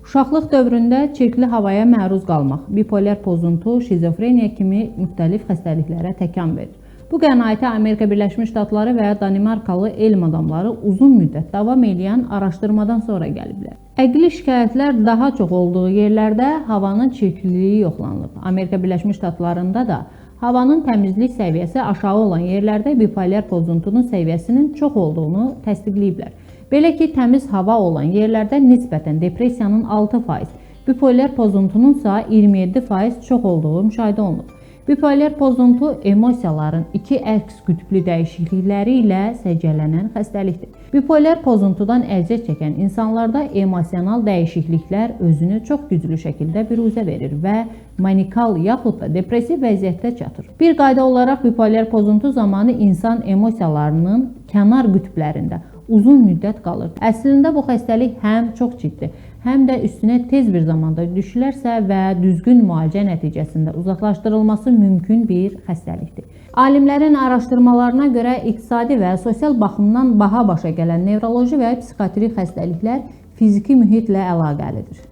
Uşaqlıq dövründə çirkli havaya məruz qalmaq, bipolyar pozuntu, şizofreniya kimi müxtəlif xəstəliklərə təkan verir. Bu qənaətə Amerika Birləşmiş Ştatları və Danimarkalı elm adamları uzun müddət davam edən araşdırmadan sonra gəliblər. Əqli şikayətlər daha çox olduğu yerlərdə havanın çirkliliyi yoxlanılıb. Amerika Birləşmiş Ştatlarında da havanın təmizlik səviyyəsi aşağı olan yerlərdə bipolyar pozuntunun səviyyəsinin çox olduğunu təsdiqləyiblər. Belə ki, təmiz hava olan yerlərdə nisbətən depressiyanın 6%, bipolyar pozuntunun isə 27% çox olduğu müşahidə olunub. Bipolyar pozuntu emosiyaların iki əks qütblü dəyişiklikləri ilə səciyyələnən xəstəlikdir. Bipolyar pozuntudan əziyyət çəkən insanlarda emosional dəyişikliklər özünü çox güclü şəkildə büruzə verir və manikal yaxud da depressiv vəziyyətdə çatır. Bir qayda olaraq bipolyar pozuntu zamanı insan emosiyalarının kənar qütblərində uzun müddət qalır. Əslində bu xəstəlik həm çox ciddi, həm də üstünə tez bir zamanda düşülərsə və düzgün müalicə nəticəsində uzaqlaşdırılması mümkün bir xəstəlikdir. Alimlərin araşdırmalarına görə iqtisadi və sosial baxımdan baha başa gələn nevroloji və psixiatrik xəstəliklər fiziki mühitlə əlaqəlidir.